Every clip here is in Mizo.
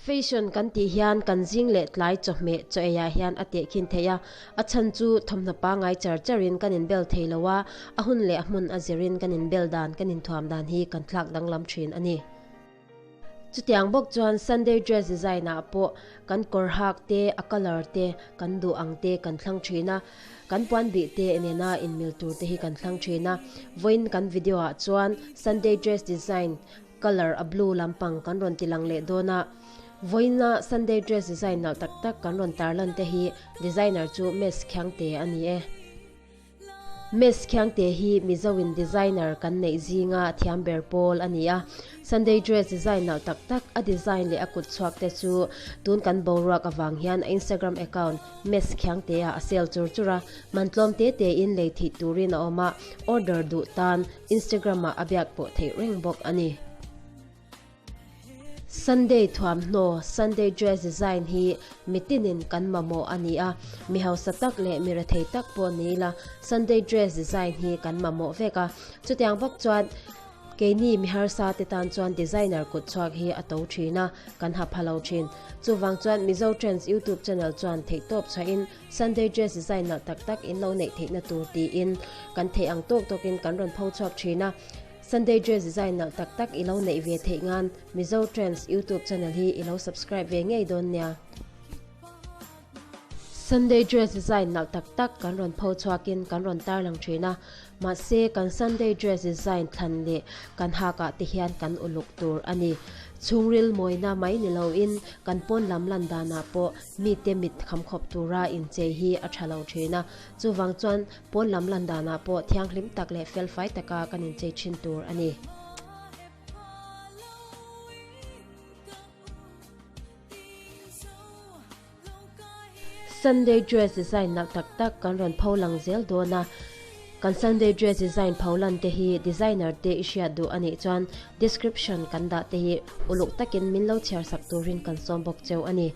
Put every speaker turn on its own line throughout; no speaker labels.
Fashion kan tih hian kan zing leh tlai chawhmeh chaw eiah hian a tehkhin theih a, a chhan chu thawmhnaw pangngai char charin kan inbel thei lo a, a hun leh a hmun a zirin kan inbel dan, kan inthuam dan hi kan thlak danglam thin a ni. Chutiang bawk chuan Sunday dress design ah pawh kan kawr hak te, a colour te, kan duh ang te kan thlang thin a, kan puan bih te nena inmil tur te hi kan thlang thin a. Vawiin kan video ah chuan Sunday dress design colour a blue lampang kan rawn ti lang leh dawn a. Vawiina Sunday dress design nalh tak tak kan rawn tarlan te hi designer chu Miss Khiangte a ni e. Miss Khiangte hi Mizoin designer kan neih zinga thiam ber pawl a ni a. Sunday dress design nalh tak tak a design leh a kut chhuak te chu tun kan boruak avang hian a Instagram account Miss Khiangte ah a sale chur chur a, man tlawm te te in lei theih turin a awm a, order duh tan Instagram ah a biak pawh theih reng bawk a ni. Sunday thuamhnaw, Sunday dress design hi mitinin kan mamawh a ni a, mi hausa tak leh mi rethei tak pawh ni ila Sunday dress design hi kan mamawh vek a. Chutiang bawk chuan keini mi harsa te tan chuan designer kut chhuak hi a to thin a, kan ha pha lo thin. Chuvang chuan Mizo Trends YouTube channel chuan theihtawp chhuahin Sunday dress design nalh tak tak in lo neih theihna tur tiin kan theih ang tawk tawkin kan rawn pho chhuak thin a. Sunday dress design nalh tak tak i lo neih ve theih ngan Mizo Trends YouTube channel hi i lo subscribe ve ngei dawn nia. Sunday dress design nalh tak tak kan rawn pho chhuakin kan rawn tarlang thin a, mahse kan Sunday dress design thlan leh kan hakah te hian kan uluk tur a ni. Chhungril mawina mai ni loin kan pawn lam lan danah pawh mite mit khamkhawp tura inchei hi a tha lo thin a, chuvang chuan Pawn lam lan danah pawh thianghlim tak leh felfai taka kan inchei thin tur a ni. Sunday dress design nalh tak tak kan rawn pho lang zel dawn a, kan Sunday dress design pho lan te hi designer te i hriat duh a nih chuan description kan dah te hi uluk takin min lo chhiar sak turin kan sawm bawk cheu a ni.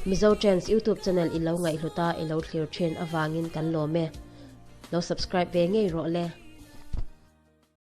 Mizo Trends YouTube channel i lo ngaihhlut a, i lo thlir thin avangin kan lawm e. Lo subscribe ve ngei rawh le.